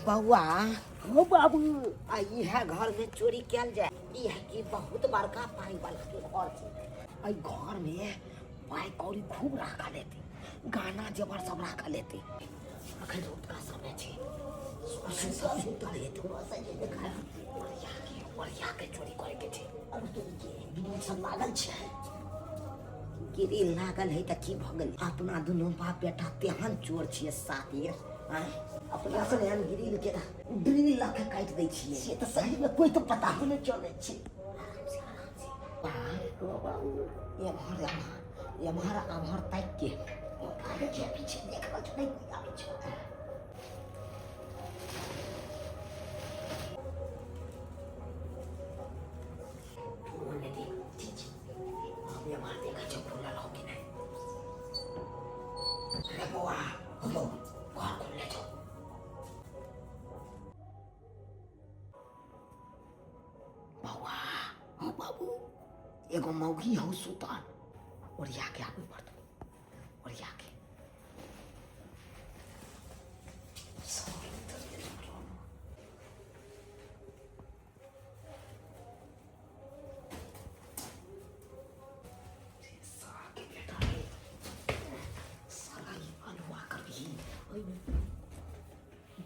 बौआ हो बाबू, आ इएह घरमे चोरी कयल जाय। इएह कि बहुत बड़का पाइ वाला के घर छै। एहि घरमे पाइ कौड़ी खूब राखल हेतै, गहना जेवर सब राखल हेतै। अखन रौतका समय छै, अखन सब सुतल हेतै। ओरिया के ओरिया के चोरी करे के छै। ग्रिल सब लागल छै, ग्रिल लागल है तऽ की भऽ गेल? अपना दुनू बाप बेटा तेहन चोर छियै सातिर। आँय, अपना सब एहन ग्रिल के ड्रिल लऽ के काटि दै छियै से तऽ सही मे कोई तऽ पता नहि चलै छै। आराम से, आराम से। एम्हर एम्हर एम्हर आम्हर ताकि के आगे छै, पीछे देख रहल छै, नहि कोई आबै छै। ओने देख, ठीक छै। आब एम्हर देखै छै खुलल हो कि नहि। अरे बौआ, हो घर खुलले छौ। बौआ, हो बाबू, एगो मौगी हौ सुतल। ओरिया के आबे पड़तौ, ओरिया के। साला के बेटा रे, साला ई अल्हुआ करबिही। ओहिमे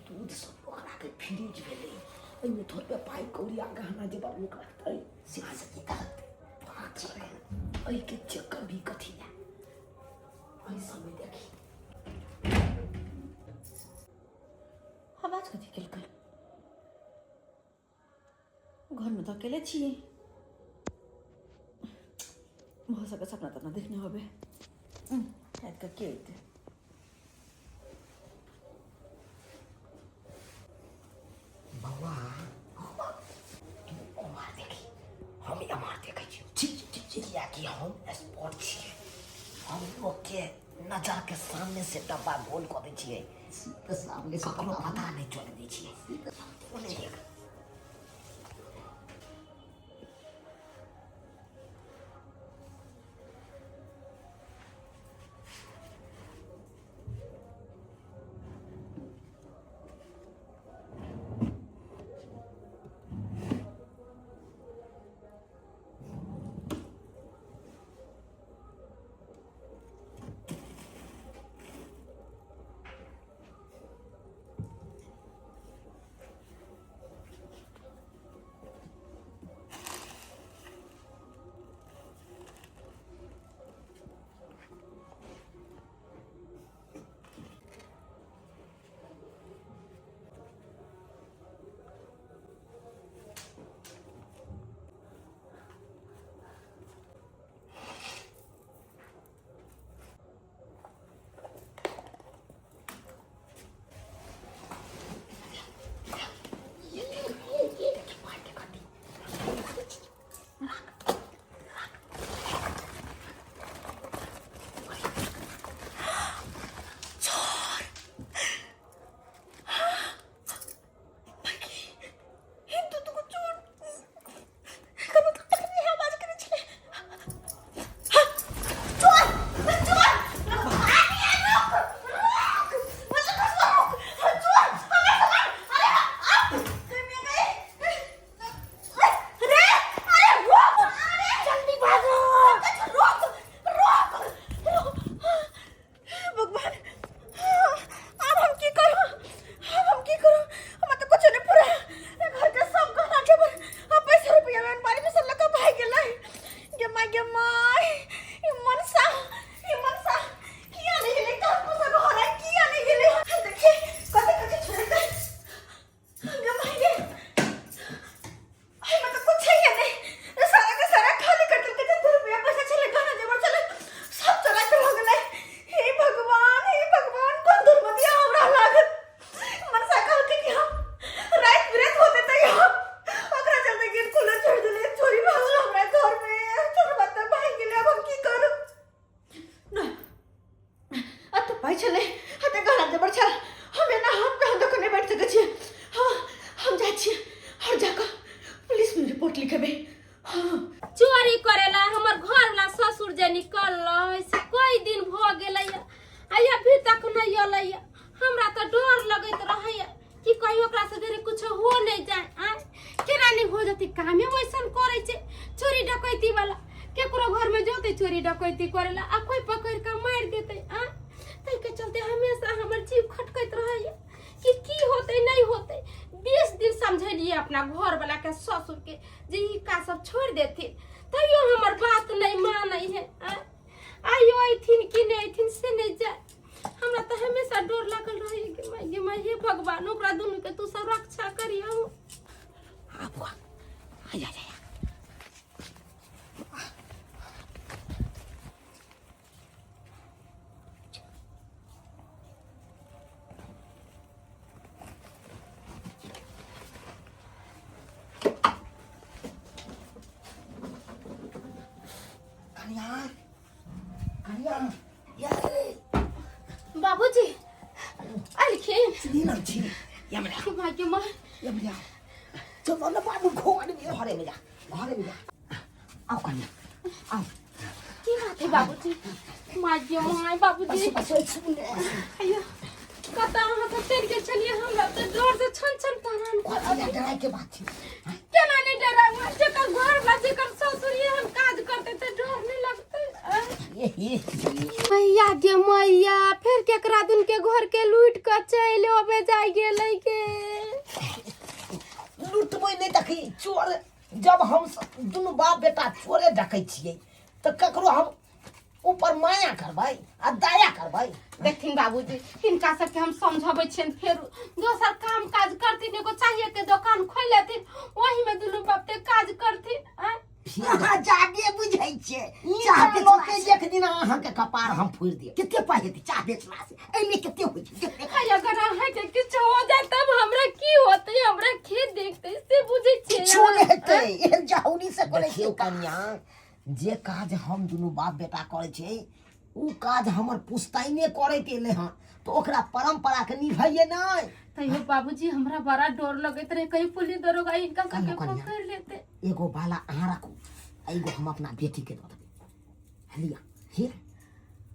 दूध सब लोक राखै, फ्रिज भेलै, एहिमे थोड़बे पाइ कौड़ी आ गहना जेवर लोक रखतै? से की करतै? बात छै, एहिके चेक करबी कथी लए? एहि सबमे देखी। आवाज कथी केलकै? घरमे तऽ अकेले छियै, भऽ सकै सपना तपना देखने होबे। राति कऽ के अयतै? बौआ, तू ओम्हर देखी, हम एम्हर देखै छियौ। ठीक छै, ठीक छै। किएकि हम स्पॉट छियै, हम लोकके नजरके सामने से डब्बा गोल कऽ दै छियै, सामने ककरो पता नहि चलै दै छियै। ओने देख। ओकरा से देरे कुछ हो नहीं जाए। आ केना नहीं हो जते, कामे वैसन करे छे चोरी डकैती वाला। केकरो घर में जोते चोरी डकैती करेला आ कोई पकड़ के मार देते। आ ताहि के चलते हमेशा हमर जीव खटकैत रहैया कि की होते नहीं होते। 20 दिन समझेलिए अपना घर वाला के ससुर के जे ई का सब छोड़ देथिन, तैयो हमर बात नहीं मानै है। आ आइयो अयथिन कि नहीं अयथिन से नहीं जाए। हमरा तो हमेशा डर लागल रहे कि माय गे माय, हे भगवान ओकरा दुनू के तू सब रक्षा करियो। आ बुआ, आ जा जा। कनिया, कनिया, ये बाबूजी अलखिन सुनी छी यमरा माय गे माय यमरा चलो ना बाबू, घर में घरे में जा, घरे में जा। आओ कनिया, आओ। की बात है बाबूजी? माय गे माय बाबूजी। बस बस सुन। अयो कतऽ अहाँ सब चलि गेल छलियै? हमरा तऽ डर से छन छन प्राण। कथी डराय के बात छै? केना नहि डराउ? जेकर घर वाला जेकर ससुर एहन काज करतै तऽ डर नहि लगतै? मैया गे मैया, फेर केकरा दिन के घर के लूट के चलि अबे जाय गेलै के? लूटबै नहि देखी चोर। जब हम दुनू बाप बेटा चोरे डकै छियै तऽ ककरो हम ऊपर माया करबै आ दया करबै? देखथिन बाबूजी, हिनका सबके हम समझबै छियनि, फेर दोसर काम काज करथिन, एगो चाहिए के दोकान खोलि लेथिन, ओहिमे दुनू बाप ते काज करथिन। आँय? अहाँ जादे बुझै छियै। चाह बेचला से एक दिन अहाँके कपार हम फोड़ि दिअ। कते पाइ हेतै चाह बेचला से? एहिमे कते होइ छै? हाय, अगर अहाँके किछु हो जाए तब हमरा की होतै? हमरा के देखतै से बुझै छियै? किछो नहि हेतै। एहन जहौनी से करै छियै कनिया। जे काज हम दुनू बाप बेटा करै छियै ओ काज हमर पुश्तैने करैत एलै हँ, तऽ ओकरा परम्पराके निभैयै नहि। तैयो बाबूजी हमरा बड़ा डर लगैत रहे, कहीं पुलिस दरोगा हिनका सबके कनिया। पकड़ लेते। एगो बाला अहाँ राखू आ एगो हम अपना बेटीके दऽ देबै। लिअ हे,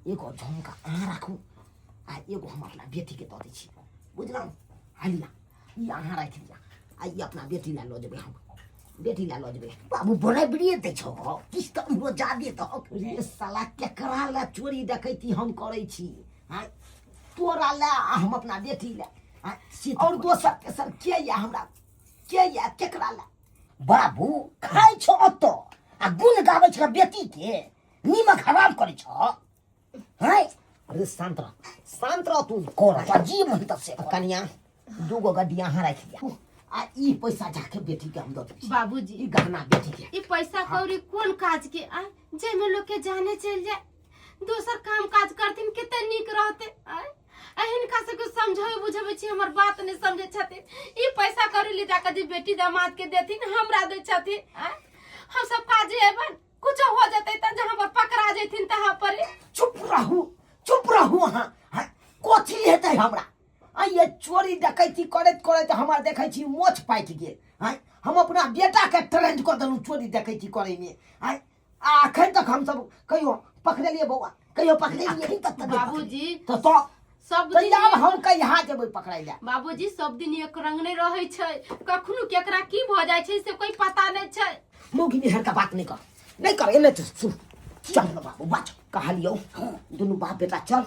एगो झुमका अहाँ राखू आ एगो हम अपना बेटीके दऽ दै छी, बुझलहुँ? हा लिअ, ई अहाँ राखि लिअ आ ई अपना बेटी लए लऽ जेबै, हम बेटी लए लऽ जेबै। बाबू बराबरिए दै छौ, किछु तऽ हमरो जादे दहक रे। साला केकरा लए चोरी डकैती हम करै छी? आँय, तोरा लए आ हम अपना बेटी लए। आँय, आओर दोसर तेसर के यऽ हमरा? के यऽ? केकरा लए? बाबू खाइ छौ ओतऽ आ गुण गाबै छौ, बेटी के नीमक हराम करै छौ। हैं, अरे शांत रह, शांत रह, तू कर जी मन तब से। कनिया, दूगो गड्डी अहाँ राखि लिअ आ ई पैसा जाके बेटी के हम दऽ दै छी। बाबूजी, ई गहना बेटी के। ई पैसा कौड़ी कोन काज के? आ जाहिमे लोग के जाने चलि जाए, दोसर काम काज करथिन कते नीक रहते। आँय? आ हिनका सबके समझाबै बुझाबै छी, हमर बात नहि समझै छथिन। ई पैसा कौड़ी ले जाके जे बेटी दामाद के देथिन, हमरा दै छथिन। आँय? हम सब काजे एबन कुछो हो जेतै तऽ जहाँ पर पकड़ा जेथिन तहाँ पर। चुप रहू, चुप रहू अहाँ। हाँ, कथी हेतै हमरा? आ ये चोरी डकैती करैत करैत हमर देखै छी मोछ पाकि गेल। आँय, हम अपना बेटाके ट्रेंड कऽ देलहुँ चोरी डकैती करैमे। आँय, आ अखन तक हमसब कहियो पकड़ेलियै बौआ? कहियो पकड़ेलियै? अखन तक तऽ नहि। बाबूजी, पकड़ेलियै। तऽ सब तऽ दिन आब हम कहिया जेबै पकड़ै लए? बाबूजी, सब दिन एक रंग नहि रहै छै। कखनो केकरा की भऽ जाइ छै से कोई पता नहि छै। मौगी मेहर का बात नहीं कर, नहीं कर। एने तो सुन, चल न बाबू, बाज कहलियौ। दुनू बाप बेटा चल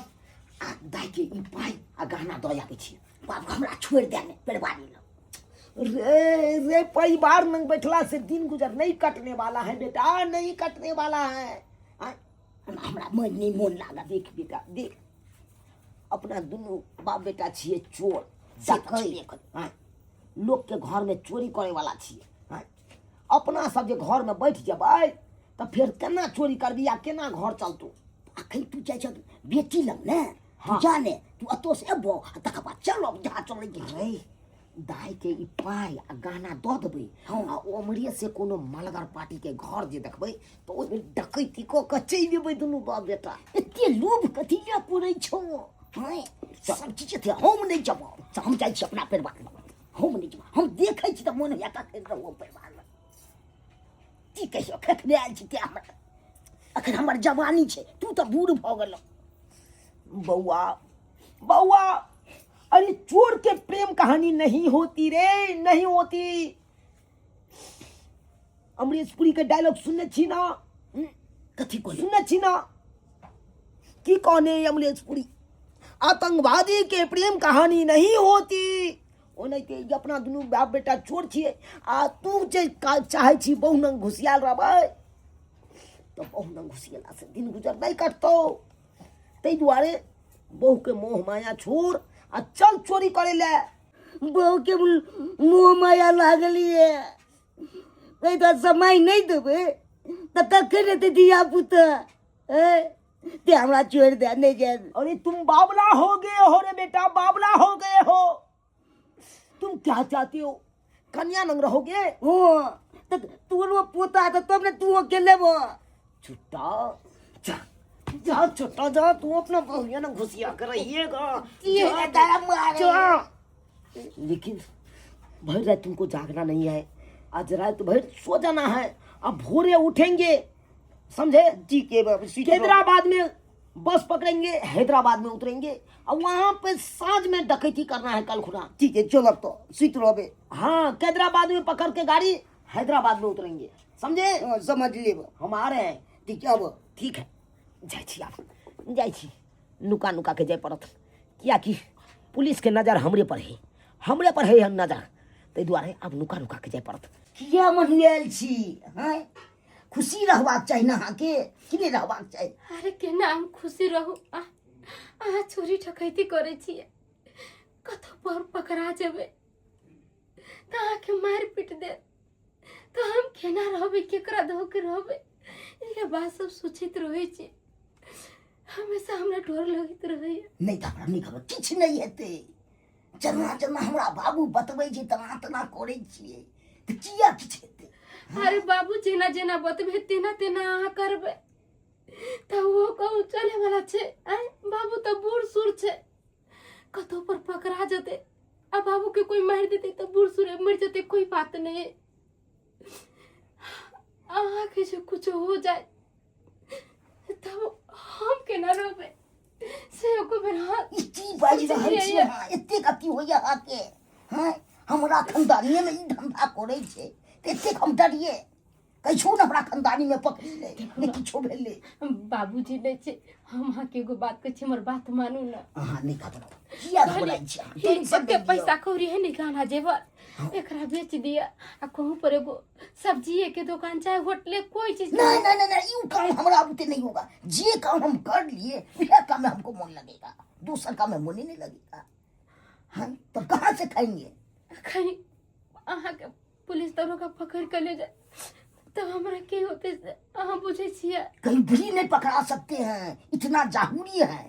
आ दाइ के ई पाइ आ गहना दऽ आबै छी। बाबू, हमरा छोड़ि दे ने परिवारी लग। रे रे, परिवार में बैठला से दिन गुजर नहीं कटने वाला है बेटा, नहीं कटने वाला है। आँय, हमरा मन नहीं मोन लागत। देख बेटा देख, अपना दुनू बाप बेटा छियै चोर डकैत। आँय, लोकके घरमे चोरी करैवला छियै। आँय, अपना सब जे घरमे बैठ जेबै तऽ फेर केना चोरी करबी आ केना घर चलतौ? अखन तू जाइ छह बेटी लग ने? तू जा ने, तू एतौ से एबो आ तकर बाद चलब जहाँ चलै के छै। दाइ के ई पाइ आ गहना दऽ देबै आ ओम्हरे से कोनो मलगर पार्टी के घर जे देखबै तऽ ओहिमे डकैती कऽ कऽ चलि जेबै दुनू बाप बेटा। एते लोभ कथी लए पड़ै छौ? हँ, सब चीज छै, हम नहि जेबौ। हम जाइ छी अपना परिवार लग, हम नहि जेबौ। हम देखै छी तऽ मोन होइया तखन रहू परिवार लग। की कहियो खखने आयल छी तें हमरा अखन हमर जवानी छै, तू तऽ बूढ़ भऽ गेलौ। बौआ, बौआ, अरे चोर के प्रेम कहानी नहीं होती रे, नहीं होती। अमरीश पुरी के डायलॉग सुनने छी ना? कथी कहले? सुनने छी ना की कहने अमरीश पुरी? आतंकवादी के प्रेम कहानी नहीं होती। ओनाहिते ई अपना दुनू बाप बेटा चोर छियै आ तू जे चाहै छी बहु नंग घुसियाल रहबै तऽ बहु नंग घुसियेलासँ दिन गुजर नहि कटतौ। ताहि दुआरे बहुके मोह माया छोड़ आ चल चोरी करै लए। बहु के मोह माया लागलिए नहीं तो समय नहीं देबे तऽ कखन हेतै धिया पुता? ते हमरा छोड़ि दे, नहीं जाए। अरे तुम बावला हो गए हो रे बेटा, बावला हो गए हो। तुम क्या चाहते हो, कन्या नंग रहोगे? हो तो तोरो पोता तो तब ने तू अकेले लेबो। छुट्टा जा जा छुट्टा जा, तू अपना बहुया ना घुसिया कर रहिएगा। ये तारा मारे। जा। लेकिन भर रात तुमको जागना नहीं है, आज रात भर सो जाना है। अब भोरे उठेंगे, समझे? ठीक है बाबू, सीट हैदराबाद में बस पकड़ेंगे, हैदराबाद में उतरेंगे और वहाँ पे साँझ में डकैती करना है कल खुना। ठीक है चलो तो सीट रहे। हाँ, हैदराबाद में पकड़ के गाड़ी हैदराबाद में उतरेंगे, समझे? हाँ, समझ लिए। हम आ रहे हैं। ठीक है अब। ठीक है, जाइ छी आब, जाइ छी। नुका नुका के जाय पड़त, कियाकि पुलिस के नजर हमरे पर है, हमरे पर है नजर, ताहि दुआरे आब नुका नुका के जाय पड़त। किया मनुआयल छी? हाँ, खुशी रहबाक चाही ने अहाँके, कि नहि रहबाक चाही? अरे केना हम खुशी रहू? अहाँ चोरी डकैती करै छियै, कतौ पर पकड़ा जेबै तऽ अहाँके मारि पीट देत, तऽ हम केना रहबै, केकरा धऽ के रहबै? इएह बात सब सोचैत रहै छी हमेशा, हमरा डर लगैत रहैया। नहि तऽ हमरा नहि खबर, किछु नहि हेतै। जेना जेना हमरा बाबू बतबै छै तेना तेना करै छियै, तऽ किया किछु हेतै? अरे बाबू जेना जेना बतबे तेना तेना अहाँ करबै तऽ ओहो कहूँ चले वाला छै? आँय बाबू तऽ बूढ़ सूढ़ छै, कतौ पर पकड़ा जेतै आ बाबू के कोई मारि देतै तऽ बूढ़ सूढ़ मरि जेतै, कोई बात नहीं। अहाँके जे कुछो हो जाए तब हम केना रहबै से एको बेर अहाँ ई की बाजि रहल छी अहाँ? एतेक अथी होइया अहाँके? हँ, हमरा खानदानीएमे ई धन्धा करै छै तऽ एतेक हम डरियै? कैसो ने हमरा खानदानीमे पकड़ि लै, नहि किछो भेलै। बाबूजी नहि छै, हम अहाँके एगो बात कहै छी, हमर बात मानू ने। अहाँ नहि घबराउ। किया घबराइ छी अहाँ? टेंशन एते नहि लिअ। पैसा कौड़ी है ने, गहना जेवर एकरा बेच दिया आ कहूँ पर एगो सब्जी के दुकान चाहे होटले कोई चीज। नहीं नहीं नहीं नहीं, यूं काम हमरा बुते नहीं होगा। जे काम हम कर लिए वह काम में हमको मन लगेगा, दूसरा काम में मन ही नहीं लगेगा। हाँ, तो कहाँ से खाएंगे? कहीं अहाँके पुलिस दरोगा पकड़ के ले जाए तब हमरा की होते से अहाँ बुझै छियै? कहीं भी नहीं पकड़ा सकते हैं, इतना जरूरी है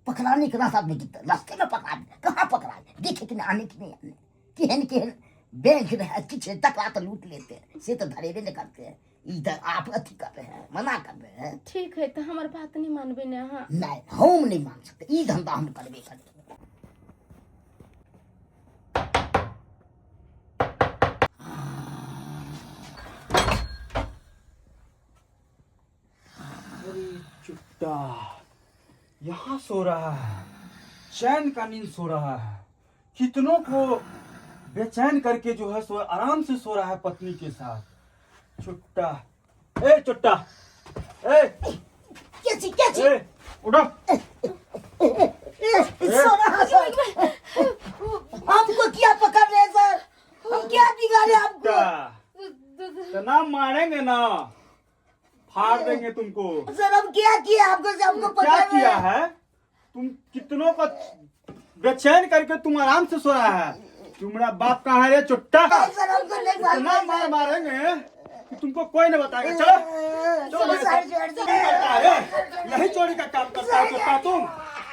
पकड़ाने के रास्ता में, रास्ते में पकड़ा कहाँ पकड़ा देखे कि नहीं आने कि नहीं आने, केहन केहन बैंक रहे किछु तकरा तऽ लूट लेते हैं, से तऽ धरेबे नहीं करते हैं। इधर आप अथी कर रहे हैं, मना कर रहे हैं। ठीक है, तऽ हमर बात नहीं मानबै ने अहाँ? नहीं, हम नहीं मान सकते, ई धंधा हम करबे करबे। अरे चुट्टा यहाँ सो रहा है, चैन का नींद सो रहा है। कितनों को बेचैन करके जो है सो आराम से सो रहा है पत्नी के साथ। चुट्टा, ए चुट्टा, ए। के छी, के छी? ए उठो। सो रहा सर, हमको क्या पकड़ रहे सर? हम क्या बिगाड़े आपको? चुट्टा, इतना मारेंगे ना फाड़ देंगे तुमको। सर हम क्या किया आपको से हमको क्या पकड़ रहे किया हैं? है तुम? कितनों को बेचैन करके तुम आराम से सो रहा है। तुम्हारा बाप कहाँ है रे चुट्टा? सर हमको नहीं इतना मालूम। मार मारेंगे कि तुमको कोई नहीं बताएगा। चलो चलो मेरे सर साथ। सर चोरी करता है, यही चोरी का काम करता है चुट्टा, तुम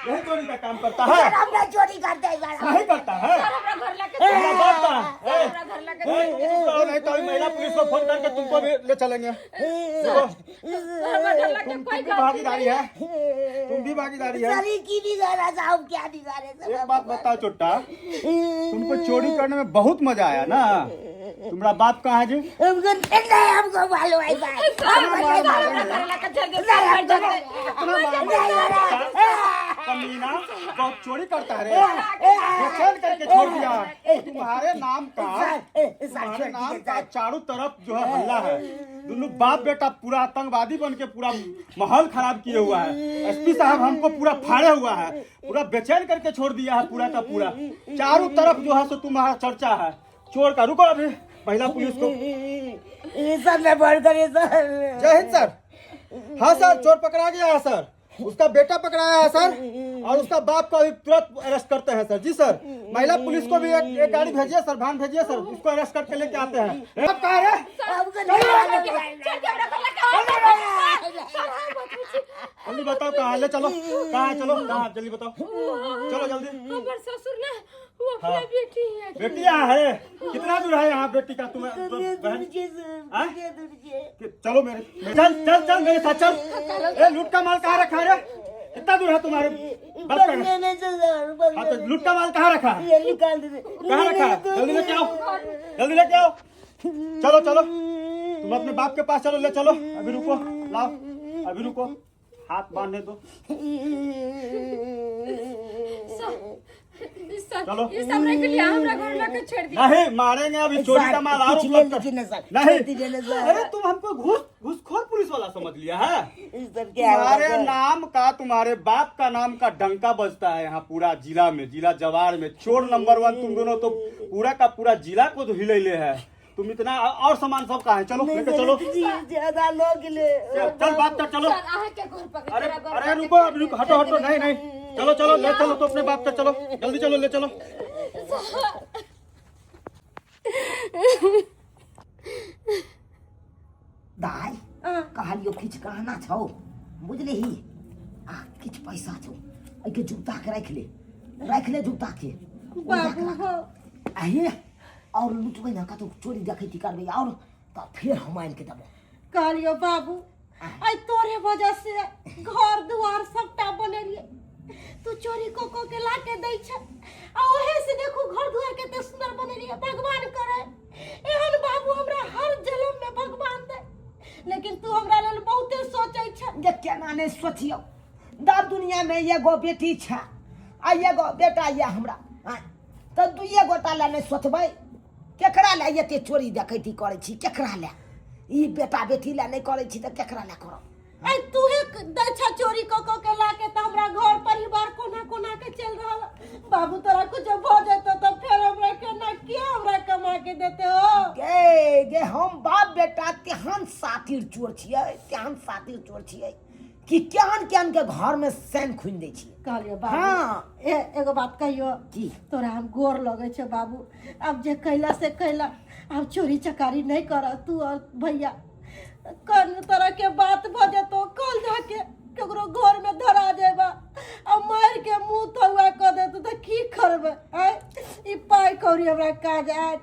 यही चोरी का काम करता है। सर हम नहीं चोरी करते हैं सर। नहीं करता है? हमरा घर लाके तुम्हारा बाप कहाँ है? हमरा घर लाके ए, तुम रहो, नहीं तो अभी महिला पुलिस को फोन करके तुमको भी ले चलेंगे। देखो, हमरा घर लाके तुम कोई तुम भी भागीदारी है, तुम भी भागीदारी है। सर ये की बिगाड़ा साहब, क्या बिगाड़े सर? एक बात बताओ चुट्टा, तुमको चोरी करने में बहुत मजा आया ना? तुम्हारा बाप कहाँ है जी? हमको नहीं, हमको मालूम है भाई। हमको नहीं मालूम। कमीना बहुत चोरी करता है रे, बेचैन करके छोड़ दिया। तुम्हारे नाम का, तुम्हारे नाम का चारों तरफ जो है हल्ला है। दोनों बाप बेटा पूरा आतंकवादी बन के पूरा माहौल खराब किए हुआ है। एसपी साहब हमको पूरा फाड़े हुआ है, पूरा बेचैन करके छोड़ दिया है पूरा का पूरा। चारों तरफ जो है सो तुम्हारा चर्चा है चोर का। रुको अभी महिला पुलिस को। सर मैं बोल करे सर। जय हिंद सर। हाँ सर, चोर पकड़ा गया है सर, उसका बेटा पकड़ाया है सर, और उसका बाप को अभी तुरंत अरेस्ट करते हैं सर। जी सर, महिला पुलिस को भी एक एक गाड़ी भेजिए सर, वाहन भेजिए सर, उसको अरेस्ट करके लेके आते हैं। अब कहाँ है? हमको नहीं मालूम। जल्दी बताओ कहाँ है, ले चलो कहाँ है, चलो कहाँ है, जल्दी बताओ, चलो जल्दी। हमर ससुर ना वो अपना हाँ। बेटी है। बेटी यहाँ है? कितना दूर है यहाँ बेटी का तुम्हें बहन? हाँ? चलो मेरे, चल चल चल मेरे साथ चल। ए लूट का माल कहाँ रखा है रे? कितना दूर है तुम्हारे बाप का घर? हाँ तो लूट का माल कहाँ रखा है? कहाँ रखा है? जल्दी लेके आओ, जल्दी लेके आओ। चलो चलो तुम अपने बाप के पास चलो, ले चलो। अभी रुको, लाओ, अभी रुको, हाथ बांधने दो। सर चलो। ये सब रख लिया, हमरा घर लके छोड़ दिया। नहीं मारेंगे अभी, चोरी का माल और कुछ ले उपलब्ध लीजिए ना सर। नहीं। दीजिए ना सर। अरे तुम हमको घूस घूसखोर पुलिस वाला समझ लिया है? सर क्या होगा तुम्हारे सर? नाम का, तुम्हारे बाप का नाम का डंका बजता है यहाँ पूरा जिला में, जिला जवार में चोर नंबर 1 तुम दोनों तो पूरा का पूरा जिला को तो हिलैले है तुम। इतना और सामान सब कहाँ है? चलो नहीं लेके सर, चलो। इतनी ज्यादा लोग ले। चल चल बाप तक चलो। सर अहाँ के घर पकड़, अरे तोरा घर अरे पकड़। रुको अभी रुको, हटो हटो, नहीं नहीं, चलो चलो ले चलो तो अपने बाप तक चलो, जल्दी चलो ले चलो। दाई कहलियो किछु गहना छौ बुझलिही, आ किछु पैसा छौ, एहिके जुत्ता के राखि ले, राखि ले जुत्ता के। बाबू हो। आहे और लुटबै ने कतौ, चोरी डकैती करबै और तऽ फेर हम आनि के देबौ। कहलियो बाबू आई तोरे वजह से घर दुआर सबटा बनेलिए, तू चोरी को को के ला के दै छ आ ओहे से देखू घर दुआर कते सुंदर बनेलिए। भगवान करे एहन बाबू हमरा हर जन्म में भगवान दे, लेकिन तू हमरा लेल बहुते सोचै छ। जे केना नहि सोचियौ, दर दुनिया में एगो बेटी छ आ एगो बेटा ये हमरा, तऽ दुइए गोटा लए नहि सोचबै? केकरा लए एते चोरी डकैती करै छी? केकरा लए? ई बेटा बेटी लए नहि करै छी तऽ केकरा लए करब? ऐ तूहे दै छ चोरी क क के ला के, तऽ हमरा घर परिवार कोना कोना के चलि रहल। बाबू तोरा कुछ भऽ जेतौ तऽ फेर हमरा केना के हमरा कमा के देते हो? गे गे हम बाप बेटा तेहन सातिर चोर छियै, तेहन सातिर चोर छियै कि केहन केहन के घर में सैन खुनि दै छियै। कहलियो बाबू। हाँ। ए एगो बात कहियो? की? तोरा हम गोर लगै छै बाबू, आब जे कैला से कैला, आब चोरी चकारी नहीं कर तू और भैया। कौन तरह के बात भऽ जेतौ, कल जाके केकरो घर में धरा जेबा आ मार के मुंह थौआ कऽ देतौ तऽ की करबै? आँय ई पाइ कौड़ी हमरा काज आयत?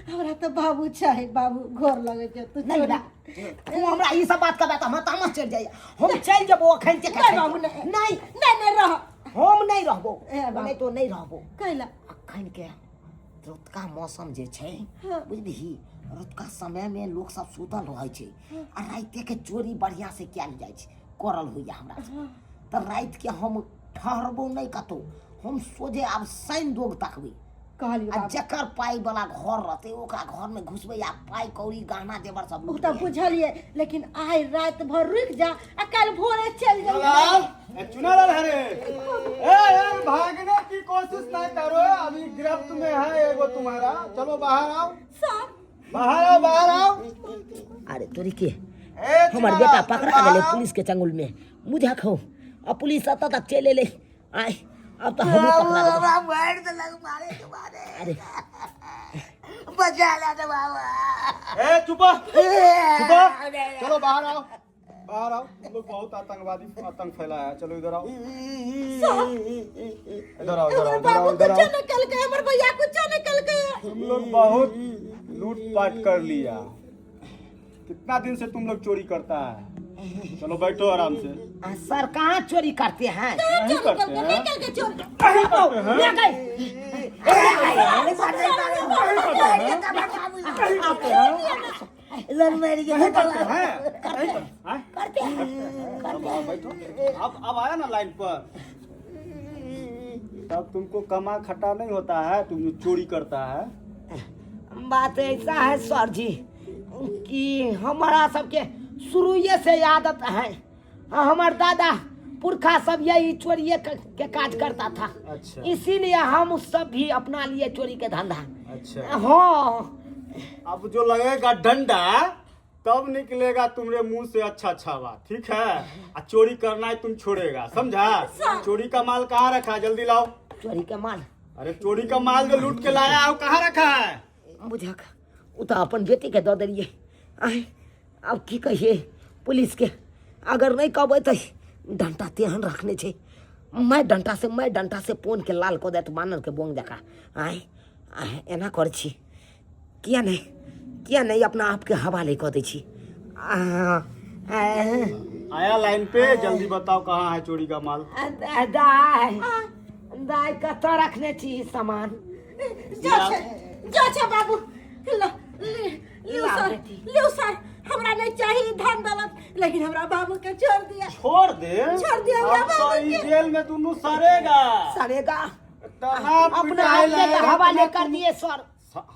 हमरा तऽ बाबू चाही बाबू, गोर लगै छै तू नहीं चोरी बा, तू हमरा ई सब बात कहबे तऽ हमरा तामस चढ़ि जाइए। हम चलि जेबो अखन के। नहीं बाबू, नहीं। नहीं नहीं नहीं रह, हम नहीं रहबो। ए बाबू। नहीं तो नहीं रहबो। कैला? अखन के रतुका मौसम जे छै, हाँ। बुझलिही, रतुका समय में लोक सब सुतल रहै छै आ रातिए के चोरी बढ़िया से कयल जाइ छै, करल होइए हमरा से। तऽ राति के हम ठहरबो नहि कतौ, हम सोझे आब शनि दोग तकबै। कहलियो आ बाबू। जकर पाइ वाला घर रहतै ओकरा घर में घुसबै आ पाइ कौड़ी गहना जेवर सब ओ लूटबै। तऽ बुझलियै, लेकिन आइ राति भर रुकि जा आ काल्हि भोरे चलि जा। चुनालाल, ए चुनालाल है रे, ए ए भागने की कोशिश ना करो, अभी गिरफ्त में है एगो तुम्हारा। चलो बाहर आओ। सर बाहर आओ, बाहर आओ। अरे तोरी के ए हमर चुनालाल, बेटा पकड़ा बाहर गेलै आओ। पुलिस के चंगुल में। मुझे खो आ पुलिस एतऽ तक चलि एलै। आय अब तऽ हमहूँ पकड़ा देबै। बाबा मारि देलक, मारे के मारे। अरे बचा ला दे बाबा। ए चुप चुप, चलो बाहर आओ, बाहर आओ। तुम लोग बहुत आतंकवादी आतंक फैलाया है, चलो इधर आओ, इधर आओ, इधर आओ, हमर इधर आओ, बाबू इधर कुछो आओ। नहि केलकै, हमर भैया कुछो नहि केलकै। तुम लोग बहुत लूटपाट कर लिया, कितना दिन से तुम लोग चोरी करता है। चलो बैठो आराम से। आ, सर कहाँ चोरी करते हैं? नहीं चोरी करते केलकै, नहि हैं, केलकै चोरी। नहीं करते हैं। ले गए। नहीं करते हैं। करते हैं, लड़ मार के नहीं करते हैं, नहीं करते हैं। करते हैं। अब आओ बैठो, अब आया ना लाइन पर। तब तुमको कमा खटा नहीं होता है, तुम जो चोरी करता है। बात ऐसा है सर जी कि हमारा सबके शुरुए से आदत है। हमार दादा पुरखा सब यही चोरिए के काज करता था। अच्छा। इसीलिए हम सब भी अपना लिए चोरी के धंधा। अच्छा। हाँ। अब जो लगेगा डंडा तब निकलेगा तुम्हारे मुंह से अच्छा अच्छा बात, ठीक है? आ चोरी करना है तुम छोड़ेगा, समझा? चोरी का माल कहाँ रखा है? जल्दी लाओ। चोरी के माल? अरे चोरी का माल जो लूट के लाया है वो कहाँ रखा है? बुझक उ तो अपन बेटी के दऽ देलियै। आँय, आब की कहिए पुलिस के, अगर नहीं कहबै तऽ डंटा तेहन रखने छै, मैं डंटा से मैं डंटा से पोन के लाल कऽ देत बानर के बोंग जकाँ। आँय आँय, एना करै छी किया नहीं, किया नहीं अपना आपके हवाले कऽ दै छी। आ, आ, आया लाइन पे, जल्दी बताओ कहाँ है चोरी का माल? दाय दाय, कतऽ रखने छी सामान? जो छै, जो छै बाबू, ल ले लिउ ला सर, बेटी। लिउ सर, हमरा नहीं चाहिए धन दौलत, लेकिन हमरा बाबू के छोड़ दिया। छोड़ दे? छोड़ दिया हमरा अब तो बाबू ई के। जेल में दोनों सड़ेगा। सड़ेगा। इतना अपना पिटाई आप के लगेगा, हवाले इतना कर तुम- दिए सर।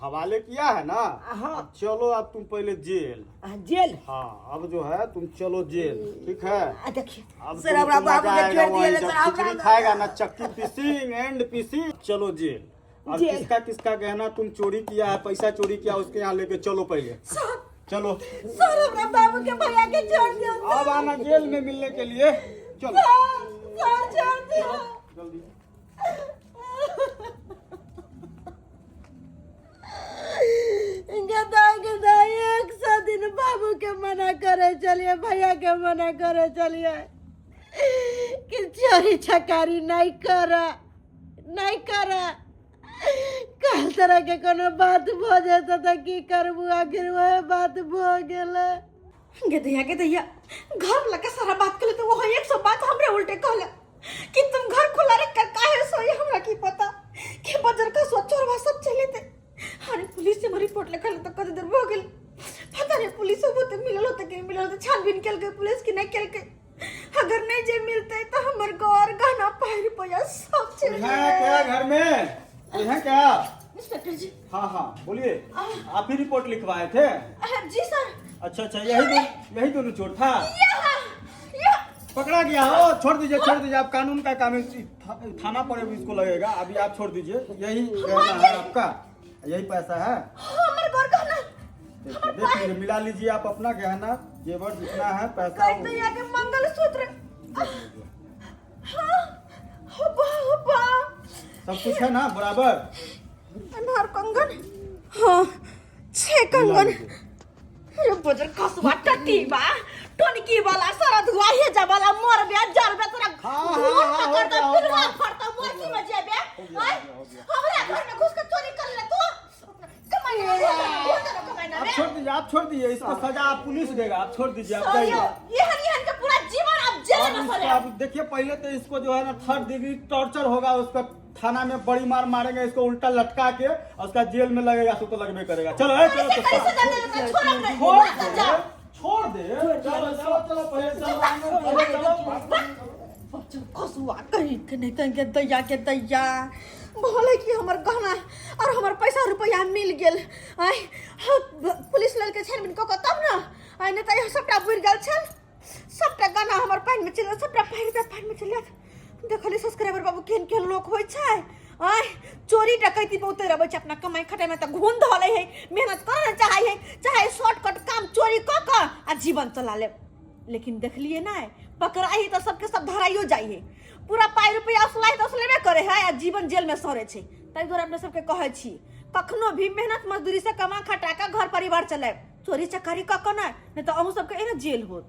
हवाले किया है ना? हाँ। अब चलो, अब तुम पहले जेल। जेल? हाँ, अब जो है तुम चलो जेल, ठीक है? आ, देखिए अब सर, हमरा तुमको बाबू मजा के आएगा छोड़ दिए वहीं ले, जब सर, हमरा खिचड़ी ना- खाएगा ना चक्की पीसिंग एंड पीसिंग। चलो जेल। और जेल। किसका किसका गहना तुम चोरी किया है, पैसा चोरी किया, उसके यहाँ लेके चलो पहले। सर, चलो। सर, हमरा बाबू के भैया के छोड़ दियो। अब आना जेल में मिलने के लिए। चलो। सर, सर, छोड़ दियो। जल्दी। गदा गदा 100 दिन बाबू के मना करे चलिए, भैया के मना करे चलिए कि चोरी चकारी नहीं कर, नहीं कर। कल तरह के कोनो बात भ जेतै तऽ की करबू? आखिर वह बात भ गेलै। गदैया गदैया, घर वाला के सारा बात कहले तो वो 100 बात हमरे उल्टे कहले कि तुम घर खुला रख कर काहे सोई। हमरा की पता कि बजर का सो चोरवा सब चले थे। अरे पुलिस से रिपोर्ट लिखल तो कत देर भ गेल, पता नहीं पुलिस वो तो मिलल होते कि नहीं मिलल होते, छानबीन केलकै पुलिस की नहीं केलकै। अगर नहीं जे मिलते तो हमर गौर गहना पाई रुपया सब चल है क्या घर में? है क्या? इंस्पेक्टर जी। हाँ हाँ, बोलिए, आप ही रिपोर्ट लिखवाए थे? जी सर। अच्छा अच्छा, यही दोनों चोर था? या। पकड़ा गया हो, छोड़ दीजिए, छोड़ दीजिए। आप कानून का काम है, थाना पर भी इसको लगेगा। अभी आप छोड़ दीजिए। यही गहना है आपका, यही पैसा है? हमर गौर गहना। देखिए, देख लीजिए, मिला लीजिए आप अपना गहना जेवर जितना है पैसा। कह तो यहाँ के मंगलसूत्र, हाँ, होबा होबा। सब कुछ है ना बराबर? अनार कंगन, हाँ, 6 कंगन। लीजिए। अरे बजर कसुआ टट्टी बा टोनकी वाला सारा धुआ हे जा वाला मर बे जर बे तोरा। हाँ, हाँ, धुआं हाँ, हो पकड़ता गया, हो पिलुआ गया। फड़ता मोरकी में जेबे। हो गया, आय, हो गया, हो गया। हमरा घर में घुस के चोरी कर ले तू, कमाई ना ना कमाई ना आप बे। छोड़ दीजिए, आप छोड़ दीजिए। इसको सजा आप पुलिस देगा, आप छोड़ दीजिए, आप सॉरी, जाइए। ये हन ये हन के पूरा जीवन आप जेल आप में इसको सड़े। आप देखिए, पहले तो इसको जो है ना थर्ड डिग्री टॉर्चर होगा उसका, थाना में बड़ी मार मारेंगे इसको उल्टा लटका के, और उसका जेल में लगेगा सो तो लगबे करेगा। चलो ए, चलो कैसे तो कैसे दे दे, छोड़ नहीं। छोड़ मत दे, जा। छोड़ दे, चलो चलो चलो, पहले चलो, पहले चलो। बच्चों कसुआ कहीं के नहीं तंगे दैया के दैया भोले कि हमर गहना और हमर पैसा रुपया मिल गेल। आय हाँ, पुलिस लड़के छानबीन कऽ कऽ तब ने आय, नहीं तऽ सबटा बुड़ि गेल छल, सबटा गहना हमर पानि में चलि गेल, सबटा पाइ रुपया पानि में चलि गेल। देखली सब्सक्राइबर बाबू, केहन केहन लोक होइ छै। आय चोरी डकैती बहुते रहबै छै, अपना कमाइ खटाइ में तऽ घून धऽ लै है, मेहनत करऽ नहि चाहै है, चाहे शॉर्टकट काम चोरी कऽ कऽ आ जीवन चला लेब। लेकिन देखलिए नहि, पकड़ाइ तऽ सबके सब धराइयो जाइ है, पूरा पाइ रुपया असलाइ तऽ असलेबे करे है आ जीवन जेल में सड़े छै। ताहि दुआरे अपने सबके कहै छी, कखनो भी मेहनत मजदूरी से कमा खटा कऽ घर परिवार चलायब, चोरी चकारी कऽ कऽ नहि, नहि तऽ अहूँ सबके एहने जेल होत।